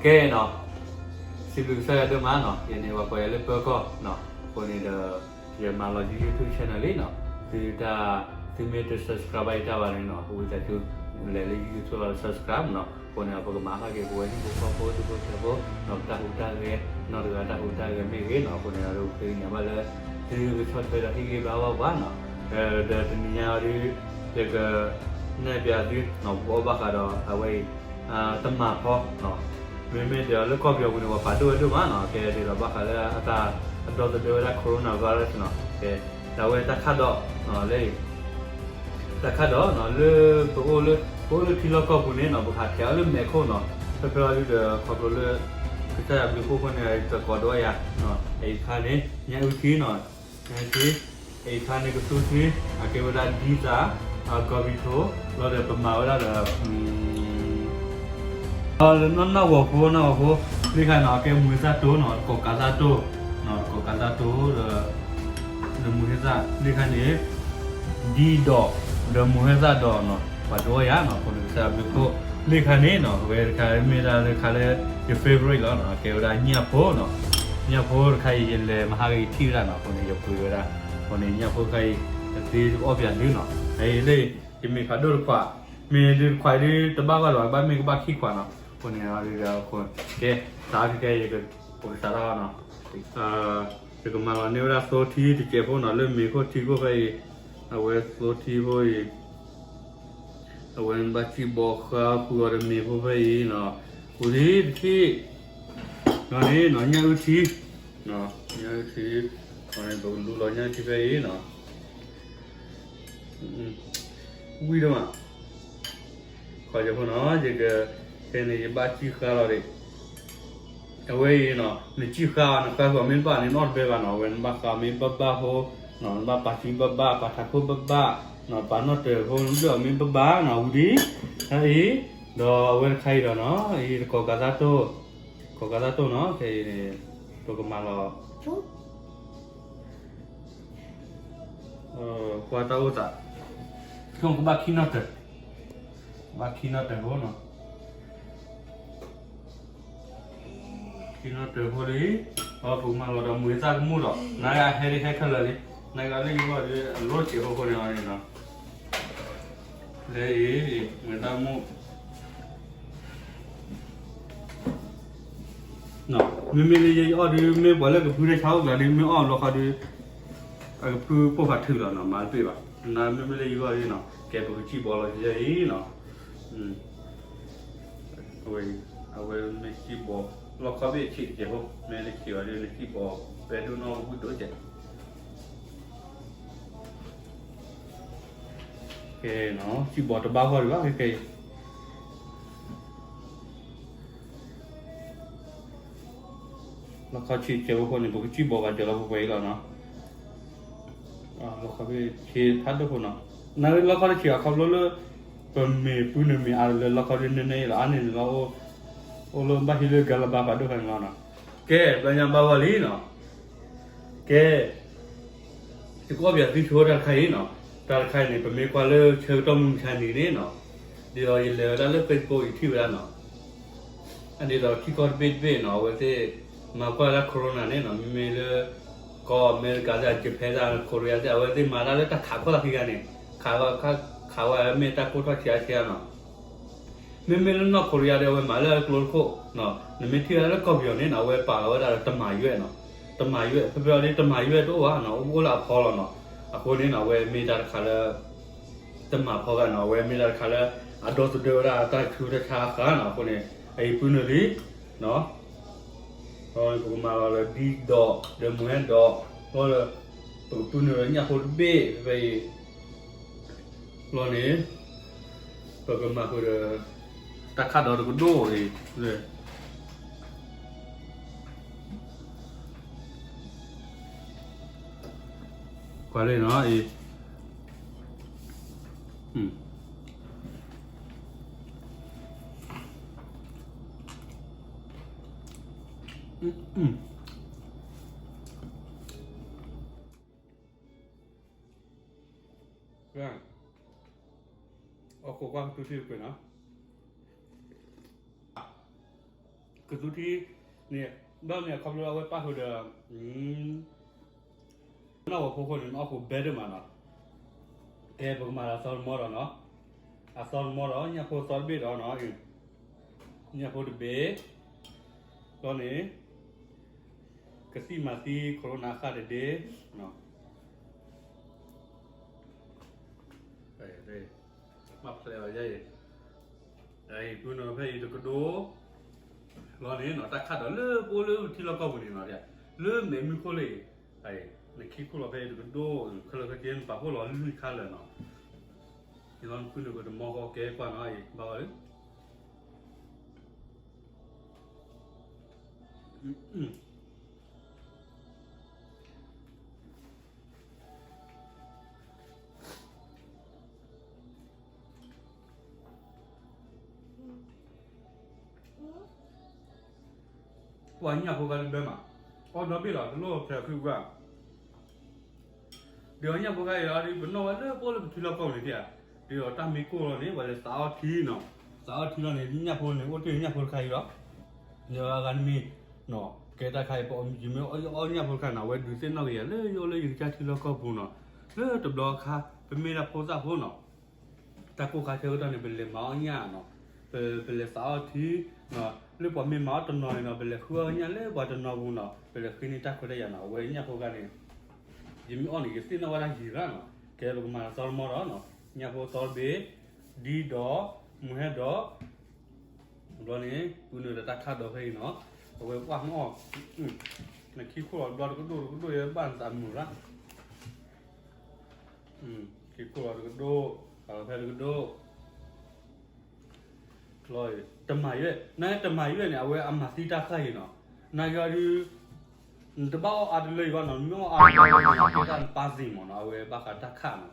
ကဲနီၤ, စံးဘျုးကစၢ်ယွၤဒိၣ်မးနီၤ, ယန့ၣ်ပှၤကိးယၤလၢပၢၤကီၢ်နီၤ, အဃိန့ၣ်ဒီး ယမၤလီၤယ YouTube channel လံနီၤ, သုတၢ် သုမ့ၢ်တ subscribe ဘၣ်ယတၢ်ဘၣ်န့ၣ်နီၤ, ဝံသးစူၤ လဲၤလၢ YouTube လီၤ subscribe နီၤ, အဃိန့ၣ် ပကမၤဟးက့ၤပဝဲဟံၣ်ဖိဃီဖိဒူဖိထၢဖိနီၤ, ပတၢ်ဟူးတၢ်ဂဲၤ, နီတဂၤတၢ်ဟူးတၢ်ဂဲၤမ့ၢ်ဂ့ၤနီၤ, အဃိန့ၣ်ဒီး ပဃ့ကညးဘၣ်လၢ သုကဆီၣ်ထွဲဒီးဟ့ၣ်ဂံၢ်ဘါဘၣ်ပှၤနီၤ, ဒီးတနံၤညါအံၤဒုး ယကနဲၣ်ပျးသုနီၤ, ပအီၣ်ဘၣ်ဃးဒီးအဝဲအံၤ တမၤဖီနီၤ, မ့မ့ၢ်ဒီးလၢကီၢ်ပယီၤပူၤန့ၣ် ပှၤပာ်ဒိၣ်ဝဲဒိၣ်မးနီၤ, ကဲဒ်သိးဘၣ်ဃးလၢအတၢ်အဒီသဒၢဝဲဒၣ် coronavirus နီၤ, ကဲ ဒ်ဝဲတၢ်ခၣ်ဒိးနီၤ, လၢ တၢ်ခၣ်ဒိးနီၤ လၢပအိၣ်လၢ ပအိၣ်လၢထံလီၢ်ကီၢ်ပူၤန့ၣ်နီၤ, ပကဟးထဲးအီၤလၢမဲးခိၣ်နီၤ, ဖဲဖဲအံၤဒုးဒီး ခီဖျိလၢ ကစၢ်ယွၤဘျုးဖှိၣ်အဃိန့ၣ် တကိးဒိးယၤနီၤ, အအံၤတခါန့ၣ် ညၣ်အုၣ်ထံနီၤ, ညၣ်အုၣ်ထံ, အအံၤတခါန့ၣ် ကသူထံ, အကဲဝဲဒၣ်ဒံသး, အကီၤပံၤထိ, လီၤဒီးပမၤဝဲဒၣ်ဒီး လၢနီၢ်နီၢ်ဂီၤဖိနီၢ်ဂီၤဖိ, လံာ်ခါန့ၣ် အကဲမုၢ်ဟဲသၣ်တိၢ်နီၤ, တကိးကးသၣ်တိၢ်နီၤ, တကိးကးသၣ်တိၢ်ဒီး ဒီးမုၢ်ဟဲသၣ်, လံာ်ခါန့ၣ် ဒံဒီး ဒီးမုၢ်ဟဲသၣ်ဒီးနီၤ, ပှၤဒိးယၤနီၤ, အဃိန့ၣ် ကစၢ်ယွၤဘျုးဖှိၣ်, လံာ်ခါန့ၣ်နီၤ, အဝဲတခါမ့ၢ်ဒၣ်တခါလၢ ယ favorite လီၤနီၤ, ကဲဝဲဒၣ်ညၣ်ဖိနီၤ, ညၣ်ဖိတခါအံၤ ယလဲၤမၤဟးဂ့ၤထံၣ်ဝဲဒၣ်နီၤ, အဃိန့ၣ် ယပှ့ၤဝဲဒၣ်, အဃိန့ၣ် ညၣ်ဖိတခါအံၤ တသ့အီၣ်ပၠးဒုနီၤ, လၢ ယမ့ၢ်ဖးဒိၣ်တခွး, မ့ၢ်ဒုးတခွးဒုးတဘၣ်ဘၣ်လီၤ, ဘၣ်မ့ၢ်ကဘၣ်ခံခွးနီၤ, အဃိန့ၣ် ကဲ စးခဲကဲ ပကစးထီၣ်နီၤ, ယကမၤလီၤန့ၢ်ဝဲဒၣ်သိထံတစဲးဖိနီၤ, လၢမ့ၤခိၣ်ထံခိၣ်ဖဲအံၤ, အဝဲသိထံဖိအံၤ, အဝဲဘၣ်စံၣ်ဘီဃါဃုာ်အီၤဒီးမ့ၤဖိဖဲအံၤနီၤ, ဃုာ်လံတထံၣ်, ဒီးန့ၣ်နီၤ ညၣ်အုၣ်ထံ, ညၣ်အုၣ်ထံ, ပကလူလီၤညၣ်အုၣ်ထံဖဲအံၤနီၤ, ဝံၤဒိၣ်မး ခီယဖိနီၤ, ယက, ဖဲန့ၣ်ယဘၣ်စံၣ်ဃါလီၤဒံး, အဝဲအံၤနီၤ နစံၣ်ဃါအီၤ နဃါဃုာ်အီၤမ့ၢ်တဘၣ်န့ၣ် နီတဘဲဘၣ်နီၤ, အဝဲနဘၣ်ဃါမ့ၢ်ဘၣ်ဘၣ်ဖိ, နဘၣ်ပာ်စံၣ်ဘၣ်ဘၣ်, ပာ်ထးခိၣ်ဘၣ်ဘၣ်, ပာ်နီၣ်တၢၤဖိ နဒၢၣ်အီၤမ့ၢ်ဘၣ်ဘၣ်နီၤ, ဝံၤဒံး, တၢ်အံၤ, ဒီးအဝဲတခါအံၤဒီးနီၤ, အံၤတကိးကးသၣ်တိၢ်, ကိးကးသၣ်တိၢ်နီၤ, ခဲအံၤန့ၣ်, ပကမၤလီၤ ကွၢ်တၢ်အိၣ်သး, ဆိကမိၣ်ကဘၣ်ခံနီၣ်တၢၤ, ဘၣ်ခံနီၣ်တၢၤဖိနီၤ, ခံနီၣ်တၢၤဖိလံ, ပကမၤလီၤဒီးမုၢ်ဟဲသၣ်ကမူၣ်ဒီး နဟဲဒ်ဟဲခဲလၢာ်လံ, နဂၤလၢယဂီၢ်ဒီး အလိၣ်စဲးဖိဖိန့ၣ်အီၤန့ၣ်နီၤ, လၢအံၤ, မုၢ်ဟဲသၣ်ကမူၣ် မ့မ့ၢ်လၢယအီၣ်ဒုး မ့ၢ်ပှၤလၢကဖုတၢ်ဆါအိၣ်ကျါဒုး မ့ၢ်အီၣ်လီခီဒုး အကဖုပိၢ်ဖးထုးလီၤနီၤ, မၤတပ့ၢ်ဘၣ်, နမ့မ့ၢ်လၢယဂီၢ်ဒုးနီၤ, ကဲပကစံၣ်ဘီလီၤယဲအံၤနီၤ, အဝဲ, အဝဲမ့ၢ်စံၣ်ဘီ, လီခီဘ့ၣ်ဆံးတကဲးဖိ, မ့ၢ်တဆံးဘၣ်ဒုး နစံၣ်ဘီ ပဲဒိၣ်နီၣ်ဝံၣ်ဒိၣ်ကဲး ကဲ, စံၣ်ဘီတဘၣ်ဂီၢ်ဒံးဘၣ် ခဲခဲအံၤ, လီခီဆံးကဲးဖိန့ၣ် ပကစံၣ်ဘီဂၤစၢၤလီၤပှဲၤအံၤလီၤနီၤ, လီခီဆံးဖးဒိၣ်ဖိနီၤ, နလီခီတဆံးအခီဖျိလၢ ပမ့ၢ်ပုၢ်နုာ်မ့ၢ်အါလၢလီခီဒုးနန့ၢ်အံၤလီၤ, အါန့ၢ်န့ၣ်လီၤ, အိၣ်လၢဘၣ်ဟံးလၢကလဘါဖးဒိၣ်ဖဲန့ၣ်လီၤနီၤ, ကဲ, ဘျီညါဘၣ်ဂီၢ်လံနီၤ ကဲ, ယကအီၣ်ပၠးသုဆိတၢ်တခါအံၤနီၤ, တၢ်တခါအံၤန့ၣ် ပမ့ၢ်ကွၢ်လၢဆၢကတီၢ်မုၢ်မဆါနံၤန့ၣ်နီၤ, ဒ်သိးယလဲၤဝဲဒၣ်လၢ Facebook ယထံၣ်ဝဲဒၣ်နီၤ, ဒ်သိးထံကီၢ်တဘ့ၣ်တဘ့ၣ်နီၤ အဝဲသ့ၣ်မၤကွၢ်ဝဲဒၣ် corona န့ၣ်နီၤ, မ့မ့ၢ်လၢ ကီၢ်အမဲရကၤသ့ၣ် Japan သ့ၣ် Korea သ့ၣ် အဝဲသ့ၣ်မၤတၢ်လၢတၢ်ခးခိၣ်သးခံဂၤန့ၣ်, ခးဝဲ, ခးဝဲမ့ၢ်တၢ်ကိၢ်ထီၣ်ဆံးအါဆံးအါနီၤ မ့မ့ၢ်လၢနီၢ် Korea ဒီး အဝဲမၤလၢအကျိတခိၣ်, နမ့ၢ်ထံၣ်ဝဲဒၣ်လၢကီၢ်ပယီၤန့ၣ်နီၤ အဝဲပာ်လီၤဝဲဒၣ်ဒီးတမၤယွဲၣ်နီၤ, တမၤယွဲၣ် ဖဲဖဲအံၤဒ်တမၤယွဲၣ်တအိၣ်ဘၣ်နီၤ, အိၣ်လၢအဖီလီၤနီၤ, အဃိန့ၣ်နီၤ အဝဲမ့ၢ်တၢ်တခါလၢ တမၤဖီဂၤနီၤ, အဝဲမ့ၢ်တၢ်တခါလၢ အဒီသဒၢဝဲဒၣ်တၢ်ဆူးတၢ်ဆါအဃၢၤနီၤ, အဃိန့ၣ် အအံၤပုၢ်နုာ်လံ ပကမၤလီၤဒီးဒံဒီး ဒီးမုၢ်ဟဲဒီး လီၤဒီး ပကပုၢ်နုာ်ဒီးညၣ်ဖိတဘ့ၣ်ဖဲအံၤ လီၤန့ၣ် ပကမၤဃုာ်ဒီး တၢ်ခးဒီးတကဒိၣ်အံၤ ကွၢ်လံနီၤအံၤ အခိၣ်ကွၢ်ကတူၢ်ထံတကွဲးနီၤ ကသူထံန့ၣ် ဘၣ်မနုၤအခီဖျိလၢအဝဲပၣ်ဃုာ်ဒီး နီၢ်ဝဲဖိဃိန့ၣ် နအီၣ်ဃိဘဲဒိၣ်မးနီၤ. ကဲပကမၤဒီးအသီတမီဒီးနီၤ, အသီတမီဒီး ညၣ်ဖိသီတဘ့ၣ်ဒီးနီၤ, ညၣ်ဖိတဘ့ၣ်, ဘျီန့ၣ် ကသံၣ်မၤသံ Corona ဃၣ်တဒ့, မၤဖျဲးအီၤယဲအံၤ, ပုၢ်နုာ်ဖဲအံၤတကဒိၣ်, ဘျီန့ၣ်နီၤ တၢ်ခးဒီးလၢပအိၣ်လၢပထံလီၢ်ကီၢ်ပူၤန့ၣ်နီၤ, လၢမဲးမုၢ်ခိၣ်လၢအံၤ, နခံခိၣ်လီၤဖဲအံၤတကဒိၣ်, ခဲလၢာ်ခဲဆ့နပာ်ဖှိၣ်လီၤလွံၢ်ခါလၢာ်နီၤ, ယလီၤနပုၢ်နုာ်ကတမီဃီကဲကွၢ်နီၤအံၤ ဘၣ်ဝဲလၢ ပှၤညၣ်ဖိခါတဘဲမး, အီၣ်ဒီဘ့ၣ်လီၤ တလိၣ်ဖဲးခုကွၢ်, ဒီးညၣ်ဖိခါအံၤလီၤဒီး ပနီၣ်ဝဲလၢပအိၣ်လၢပထံလီၢ်ကီၢ်ပူၤန့ၣ်ဧါ, ဒီးတၢ်မ့ၢ်ကိၢ်လီၤန့ၣ် ပှၤလဲၤသးအီထံနီၤ, သးအီထံလီၤန့ၣ် ညၣ်ဖိန့ၣ် အိၣ်တ့ၢ်ညၣ်ဖိတခါအံၤလီၤ, ဒီးအဂၤတမံၤ ကဲတၢ်ခါအံၤ ပယမ့ၢ်အီၣ်ညၣ်ဖိတခါန့ၣ် အဝဲဒုးသ့ၣ်နီၣ်က့ၤယၤလၢယအိၣ်လၢယကစၢ်ထံလီၢ်ကီၢ်ပူၤနီၤ, လၢတဘျီအခါ ပမ့ၢ်ဒၣ်ဖိသၣ်ဖိနီၤ တၢ်ကိၢ်ခါဆၢကတီၢ်န့ၣ် ပလဲၤမၤအီၣ်ညၣ်နီၤ, ပ ပလဲၤသးအီထံ, လၢပှၤမ့ၢ်မၤအီၣ်တနီၤန့ၣ်နီၤ ပလဲၤဃုအီၣ်ညၣ်လၢပှၤတနီၤပူၤနီၤ, ပလဲၤဃ့န့ၢ်တၢ်ခွဲးတၢ်ယာ်နီၤ, အဝဲညၣ်ဖိခါန့ၣ် ယမ့ၢ်အီၣ်န့ၣ် ယသ့ၣ်နီၣ်ဝဲဒၣ်ယံာ်ရၣ်နီၤ, ကဲပကမၤဒီးသီတမီဒီးနီၤ, ညၣ်ဖိသီတဘ့ၣ်, ဒ်ဒီး, မုၢ်ဟဲဒီး, ဘျီန့ၣ် ပုၢ်နုာ်ဒီးတၢ်ခးဒီးဖဲအံၤနီၤ, အဝဲပှၢ်မ့ၢ်အီၣ်, နခံခိၣ်လီၤတဘျီတကဒိၣ်တကဒိၣ်ယဲဘၣ်နသးမုာ်ရၣ် ခံခိၣ်လီၤတကဒိၣ်, ဖဲတကဒိၣ်, တမၤယွဲၢ်, နတမၤယွဲၢ်န့ၣ် အဝဲအမၤသံတၢ်ဃၣ်အံၤနီၤ, နာ်က့အီၤဒုး, နတဘၣ်အီၣ်အါတလၢအံၤဘၣ်နီၤ, နမ့ၢ်အီၣ်အါတလၢအံၤန့ၣ် ကဲတၢ်နပၢ်သ့ၣ်မးနီၤ, အဝဲဘၣ်ဃးတၢ်ခၣ်နီၤ,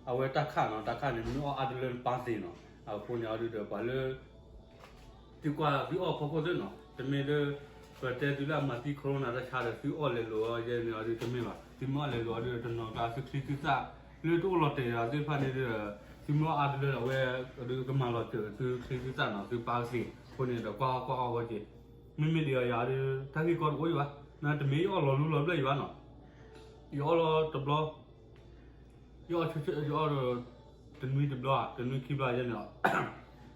အဝဲတၢ်ခၣ်နီၤ, တၢ်ခၣ်န့ၣ် နမ့ၢ်အီၣ်အါတလၢနပၢ်သ့ၣ်နီၤ, အဃိန့ၣ်အီၤဒုးဒီးပှၤလၢ သုကွၢ်သုအီၣ်ဖီခိၣ်သ့ၣ်နီၤ, တမ့ၢ်လၢ ပတဲသုလၢအမၤသံ Corona တၢ်ဆါဒီး သုအီၣ်လဲၤလိာ်အီၤယဲန့ၣ်အီၤဒုးတမ့ၢ်ဘၣ်, သုမ့ၢ်အီၣ်လဲၤလိာ်အီၤဒုးတနီၤကျါသုချံသုသၣ်, လၢတအိၣ်လီၤတဲာ်ဒီးသ့ၣ်တဖၣ်န့ၣ်ဒီး, သုမ့ၢ်အီၣ်အါတလၢဒီးအဝဲ, အီၤဒုးကမၤလီၤစၢၤသုချံသုသၣ်နီၤ, သုပၢ်သ့ၣ်, အဃိန့ၣ်ဒီးကွၢ်ကွၢ်အီၣ်ဝဲက့ၤ, မ့မ့ၢ်ဒ်အီၤယၤအီၤဒုး, တၢ်ဂ့ၢ်ကီတအိၣ်ယဘၣ်, နတမ့ၢ်ယအီၣ်လီၤလူလီၤဘျၢၣ်ယဘၣ်နီၤ, ယအီၣ်လီၤတဘျီ ယအီၣ်ဆၢဆၢ ယအီၣ်ဒီး တနွံတဘျီဧါ တနွံခံဘျီယဲန့ၣ်လီၤ,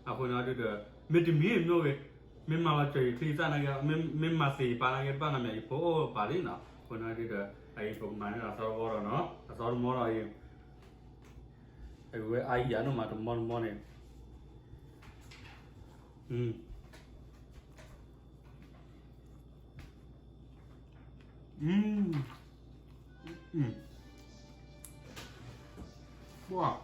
အဃိန့ၣ်အီၤဒုးဒီး, မ့ၢ်တမံၤမ့ၢ်အိၣ်ဂ့ၤ, မ့ၢ်မၤလီၤစၢၤယချံယသၣ်နာ်က့, မ့ၢ်မၤသ့ၣ်ယပၢ်နာ်က့ တဘၣ်နီတမံၤ ယဖိအိၣ်ပာ်လံနီၤ, အဃိန့ၣ်အီၤဒုးဒီး, အအံၤပကမၤန့ၢ်ဒီးအသီတဝီဒီးနီၤ, အသီတမီဒီးအံၤ, အဝဲအါယၤနီၢ်မးတမီတမီန့ၣ် ပှၢ်,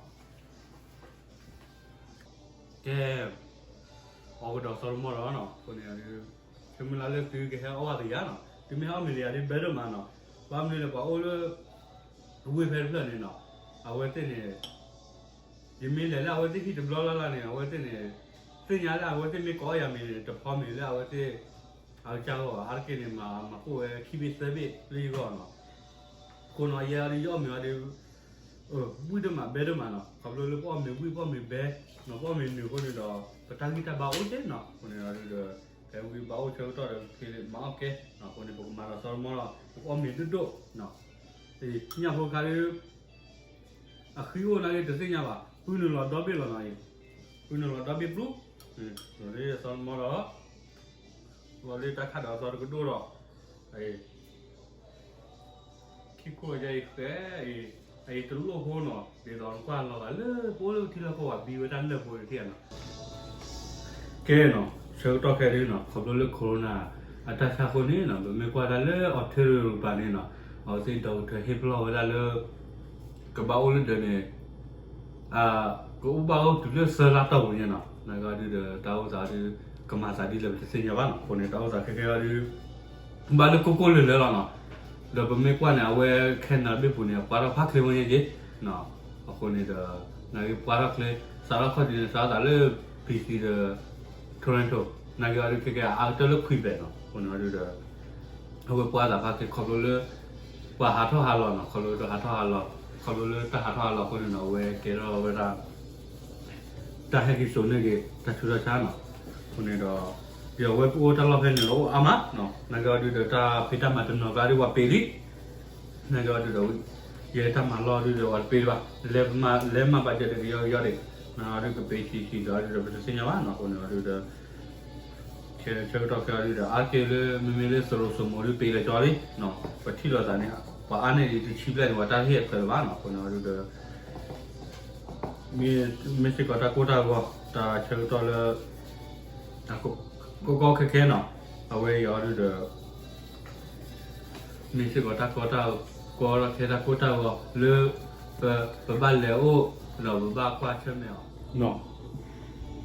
ကဲ, အီၣ်ကဒီးသီတမီဒီးနီၤ, အဃိန့ၣ်အီၤဒုး, ဆၢမုၢ်လၢ်လၢသုကဟဲအီၣ်ဘၣ်တယၤနီၤ, သုမ့ၢ်ဟဲအီၣ်မ့ၤတယၤဒုးဘဲဒိၣ်မးနီၤ, ဘၣ်မနုၤလဲၣ်ပှၤအိၣ်လၢ ဝ့ၢ်ဖဲတဖျၢၣ်န့ၣ်နီၤ, အဝဲသ့ၣ်န့ၣ် ယမ့ၢ်လဲၤလၢအဝဲသ့ၣ်ဟံၣ်တဘျီလၢ်လၢ်န့ၣ် အဝဲသ့ၣ်န့ၣ်, သ့ၣ်ညါလၢအဝဲသ့ၣ်မ့ၢ်ကအီၣ်ယၤမ့ၤန့ၣ် တဖီမ့ၤလၢအဝဲသ့ၣ်, အကစၢ်ဂီၢ်ဘၣ်, အါတက့ၢ်န့ၣ် မၤမၤကိၣ်ဝဲခံဘ့ၣ်သၢဘ့ၣ်လၢယဂီၢ်နီၤ, အဃိနီၤ ယဲအီၤဒုးယအီၣ်မ့ၤအီၤဒုး, ဝံၣ်ဒိၣ်မးဘဲဒိၣ်မးနီၤ, ခီဖျိလၢပအီၣ်မ့ၤဝံၣ်ပအီၣ်မ့ၤဘဲ, ပအီၣ်မ့ၤနုာ်အဃိန့ၣ်ဒီး ပတၢ်ဂံၢ်တၢ်ဘါအိၣ်က့နီၤ, အဃိန့ၣ်အီၤဒုးဒီး, ဖဲဝံၣ်ဘါအိၣ်ဆၢကတီၢ်ဒီး ပမၤအီၣ်ကဲ, အဃိန့ၣ် ပကမၤဒီးသီတမီလီၤ, ပကအီၣ်မ့ၤဒိၣ်ဒိၣ်နီၤ, ညၣ်ဖိခါဒုး အဃံအိၣ်နာ်က့တသ့ၣ်ညါဘၣ်, ပုၢ်နုာ်လီၤဒီဘ့ၣ်လီၤနီၤအံၤ, ပုၢ်နုာ်လီၤဒီဘ့ၣ်ပျူၤ, လီၤဒ်သီတမီဒီး, လီၤဒ်တၢ်ခးဒီးသီတကဒိၣ်ဒီး, ခံခိၣ်ယဲအံၤဃဲအံၤ, အအံၤတလိၣ်ဖိနီၤ, ဒ်သိးနကွၢ်လီၤဂာ်လၢပအိၣ်လၢပထံလီၢ်ကီၢ်ပူၤဘံဝဲတၢ်လၢာ်ဖိတထံၣ်ဧါနီၤ ကဲနီၤ, ဆၢကတီၢ်ခဲအံၤနီၤ ခီဖျိလၢ corona အတၢ်ဆါအဃိန့ၣ်နီၤ ပမ့ၢ်ကွၢ်တၢ်လၢ Ontario တကပၤန့ၣ်နီၤ အဝဲသ့ၣ် doctor ဟ့ၣ်ပလီၢ်ဝဲဒၣ်လၢ ကဘၣ်အိၣ်လၢဒၢးန့ၣ် ကအိၣ်ဘၣ်အိၣ်တုၤလၢသၢလါတီၢ်ပူၤန့ၣ်နီၤ, နာ်က့ဒုးဒီး တၢ်အိၣ်သးဒုး ကမၤသးဒ်လဲၣ်ပတသ့ၣ်ညါဘၣ်နီၤ, အဃိန့ၣ် တၢ်အိၣ်သးခဲကဲအံၤဒုး ဘၣ်လၢကိၢ်ကိၢ်လၢၤလၢၤလီၤနီၤ, ဒီးပမ့ၢ်ကွၢ်န့ၣ် အဝဲ Canada ဘ့ၣ်ပူၤန့ၣ် ပှၤထီၣ်ဖးချ့ဝဲညါက့ၤ အဃိန့ၣ်ဒီး နာ်က့ပှၤထီၣ်ချ့ စးထီၣ်ခီၣ်ထံးန့ၣ် စးထီၣ်သးလၢ BC ဒီး Toronto နာ်က့အီၤဒုးခဲကဲအါကတၢၢ်လၢခွံဘဲးနီၤ, အဃိန့ၣ်အီၤဒုးဒီး အဝဲပှၤသးဖးချ့ခီဖျိလၢ ပှၤဟးထီၣ်ဟးလီၤနီၤ, ခီဖျိလၢတၢ်ဟးထီၣ်ဟးလီၤ, ခီဖျိလၢတၢ်ဟးထီၣ်ဟးလီၤအဃိန့ၣ်ဒီး အဝဲကဲထီၣ်ဝဲဒၣ် တၢ်ဟဲက့ၤစိာ်န့ၢ်က့ၤ တၢ်ဆူးတၢ်ဆါနီၤ, အဃိန့ၣ်ဒီး ဒီးအဝဲကအိၣ်တၢ်လီၢ်ဖဲန့ၣ်လီၤအိၣ်အါမး, နာ်က့အီၤဒုဒီးတၢ်ဖံးတၢ်မၤတနီၤကျါဒုပှၤပ့ၤလံ, နာ်က့အီၤဒုဒီး ယဲတၢ်မၤလီၢ်ဒုဒီးပှၤတပ့ၤဘၣ်, လဲၤမၤ လဲၤမၤဘၣ်ကဲဒီးကယီကယီဒံး, နာ်က့အီၤဒုကပ့ၤဆံးဆံးဒီးဒုဒီးပတသ့ၣ်ညါဘၣ်နီၤ, အဃိန့ၣ်အီၤဒုဒီး ဆၢကတီၢ်ခဲအီၤဒုဒီး အါက့ၤလၢမ့မ့ၢ်လၢစရိၤစိမိၤဒုပ့ၤလၢကၠီလံ, ပထံၣ်လိာ်သးန့ၣ် ပှၤအါန့ၢ်ဒံးတဆံဘျဲၣ်န့ၣ် ပှၤတၢ်ဟ့ၣ်အထွဲလၢၤဘၣ်နီၤ, အဃိန့ၣ်အီၤဒုဒီး မ့ၢ်စ့ၢ်ကီးတၢ်ကိၢ်တၢ်ဂီၤ တၢ်ဆၢကတီၢ်လၢ ကီကီခဲခဲနီၤ, အဝဲအံၤအီၤဒုဒီး မ့ၢ်စ့ၢ်ကီးတၢ်ကီတၢ်ကီလီၤခဲ တၢ်ကိၢ်တၢ်ဂီၤလၢ ပ ပဘၣ်လဲၤအိၣ် ဒီးပဘၣ်ကွၢ်ဆၢၣ်မဲာ်အီၤနီ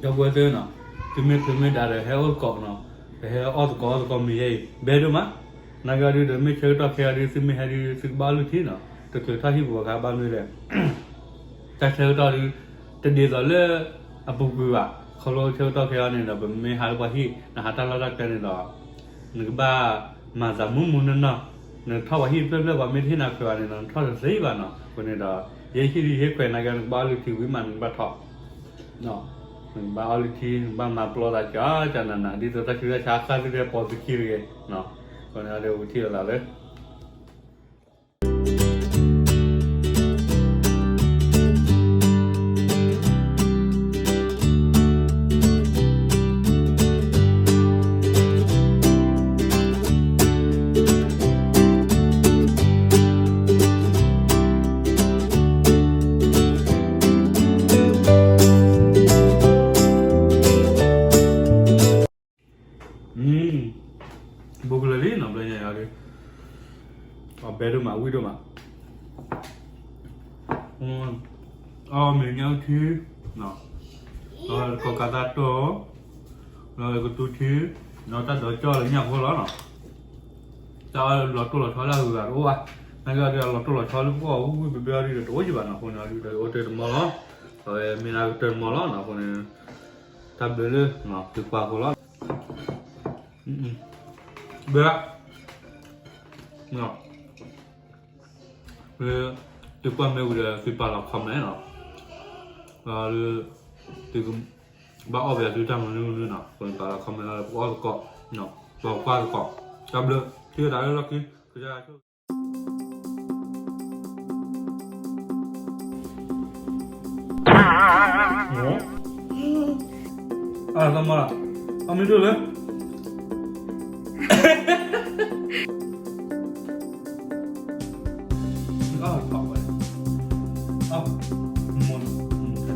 ၤ, ဒီပုၢ်ဝဲၢ်သ့ၣ်နီၤ, သုမ့ၢ်ချုးမ့ၢ်ဒါဒီးဟဲအိၣ်သကိးနီၤ, ပဟဲအီၣ်သကိးအီသကိးမ့ၢ်ယဲအံၤ ဘဲဒိၣ်မး, နာ်က့အီၤဒုဒီး မ့ၢ်ဆၢကတီၢ်ခဲအီၤဒု သုမ့ၢ်ဟဲဒု သုကဘၣ်အီၣ်လုၢ်ထံနီၤ, တချုးထီၣ်ဟံၣ်ပူၤအခါဘၣ်မနုၤလဲၣ် တၢ်ဆၢကတီၢ်ဒု တဒ်သိးလၢ အပူၤကွံာ်ဘၣ်, ခီဖျိဆၢကတီၢ်ခဲအံၤန့ၣ်ဒီး ပမ့ၢ်ဟးလၢပှၤဟံၣ် နဟးတၢ်လီၢ်တၢ်ကျဲန့ၣ်ဒီး နကဘၣ်မၤသးမုာ်မုာ်နီၢ်နီၢ်, နထီၣ်ပှၤဟံၣ်တဖျၢၣ်ဖျၢၣ် ပှၤမ့ၢ်တဟ့ၣ်နၤခွဲးဘၣ်န့ၣ်ဒီး နထီၣ်တသ့ဘၣ်နီၤ, အဃိန့ၣ်ဒီး ယဲဟံၣ်ဒုယဟ့ၣ်ခွဲးနာ်က့ နကဘၣ်အီၣ်လုၢ်ထံဝံၤမး နကဘၣ်ထီၣ် နကဘၣ်အီၣ်လုၢ်ထံ နကဘၣ်မၤပျီသးကၠီကၠီနးနး ဒ်သိးတၢ်ဆူးတၢ်ဆါဃၣ်သုတဟဲပိာ်သုခံတဂ့ၤ, အဃိန့ၣ်ဒီးပထံၣ်လိာ်သးလၢ ဘူးကလၢာ်လံနီၤ ဘျီညါအံၤဒု အဘဲဒိၣ်မး ဝံၣ်ဒိၣ်မး အီၣ်မ့ၤညၣ်ထံ လီၤကီကးသးတီၢ် လီၤကတူထံ ဒီးတၢ်ဒိးကၠီၣ်လၢညၣ်ဖိလီၤနီၤ တၢ်အီၣ်လီၤတိၢ်လီၤဆီလၢအဂုၤအဂၤတအိၣ်ဘၣ် နာ်က့အီၤဒုးလီၤတိၢ်လီၤဆီလၢပှၤအီၣ်ဝံၣ်ဝံၣ်ဘဲဘဲအီၤဒုးတအိၣ်ယံၤဘၣ်နီၤ အဃိန့ၣ်အီၤဒုးဒီးအိၣ်တၢ်တမီၤလီၤ အဝဲမ့ၢ်ဒၣ်တၢ်တမီၤလီၤနီၤ အဃိန့ၣ် တၢ်ဘျုးလၢ သုကွၢ်ဖိလီၤ ဘၣ် သုကွၢ်မ့ၢ်ဝံၤဒီးသုပာ်လီၤ comment နီၤ သုကဘၣ်အီၣ်ဘၣ်သုတၢ်မနုၤမနုၤနီၤ ပာ်လီၤ comment လီၤ ပကအီၣ်သကိး ပကွၢ်သကိး တၢ်ဘျုး ထံၣ်တၢ်လၢလီၢ်ခံ ကစၢ်ယွၤဆိၣ်ဂ့ၤ အါ သမါ အမ့ၢ်ဒိၣ်လၢ အါ ထီၣ်ဝဲ အါ မ့ၢ် မ့ၢ် မ့ၢ်